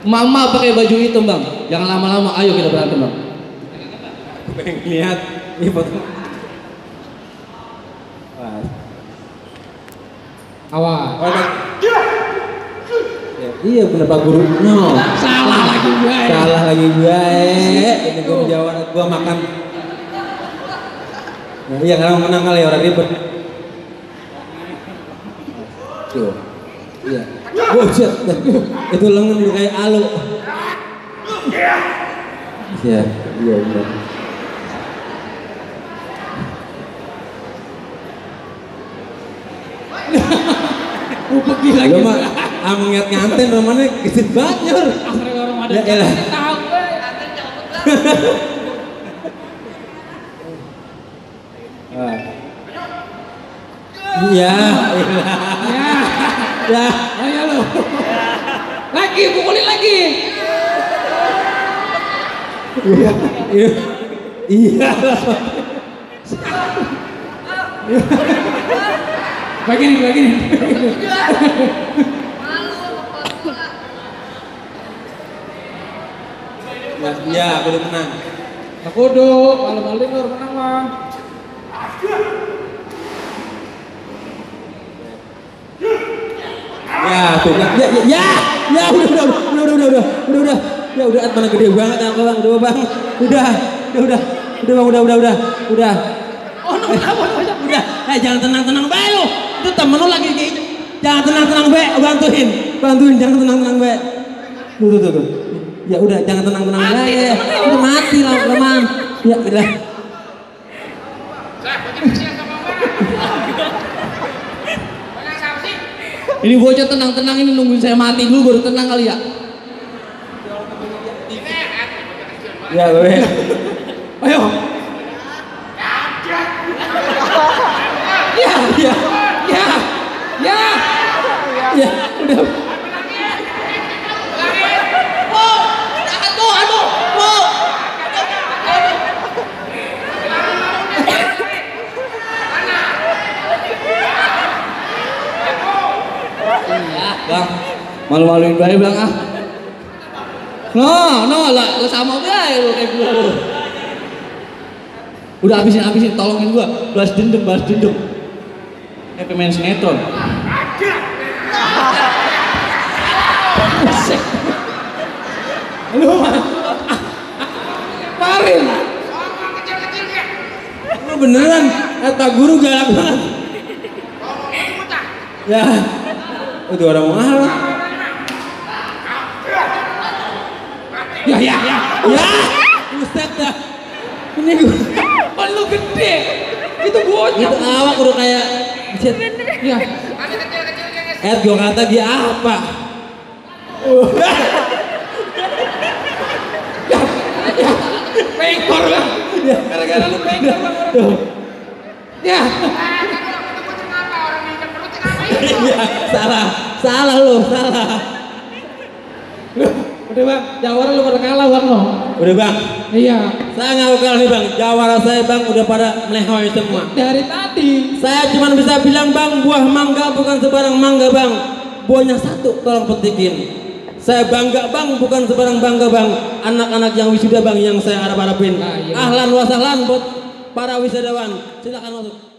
Mama pakai baju hitam bang, jangan lama-lama, ayo kita berantem bang. Aku pengen lihat ini foto. Awas. Oh, ya, iya bener Pak Guru. No. Salah lagi gue. Salah lagi gue. Ini gue menjawab, gue makan. Nah, iya karena menang kali orang ribet. Tuh. Iya. Oh shit. Itu lengan lu kayak alu. Iya, iya benar. Pergi lagi. Lu mah ngeliat nganten rumahnya kecil banget nyur. Asli orang ada. Ya elah. Tahu gue. Iya, Ya. Ayo lo. Lagi pukulin lagi. iya, iya, iya. Begini. Iya, aku udah menang. Aku udah malu-maluin lu menang mah. Ya, tuh kan. Ya, udah. Ya udah, mana gede banget aku bang, udah bang, udah. Oh, kenapa? Udah, jangan tenang be lo. Itu temen lo lagi gitu. Jangan tenang be, bantuin, jangan tenang be. Tuh. Ya udah, jangan tenang be. Ya, udah mati lah, teman. Ya udah. Ini bocah tenang-tenang ini nungguin saya mati dulu baru tenang kali ya. Ya gue. Ayo. Ya, udah. Bang, malu-maluin bae bang ah. No, lah sama bae lu kayak gua. Udah habisin, tolongin gua. Balas dendam. Kayak pemain sinetron. Lu Parin. Lu beneran, kata guru galak banget. Ya. Itu orang mahal. Ya. Buset dah. Ini gue. Oh, lu gede. Itu bocah. Itu awak udah kayak. Buset. Ya. Gue kata dia apa? Pengkor bang. Gara-gara lu pengkor bang. Ya. Iya, salah lu. Udah bang, jawara lu pada kalah bang lo. Udah bang. Iya. Saya ngaku kalah nih bang. Jawara saya bang udah pada melehoi semua. Dari tadi. Saya cuma bisa bilang bang, buah mangga bukan sebarang mangga bang. Buahnya satu, tolong petikin. Saya bangga bang, bukan sebarang bangga bang. Anak-anak yang wisuda bang yang saya harap-harapin. Nah, iya. Ahlan wa sahlan buat para wisadawan. Silakan masuk.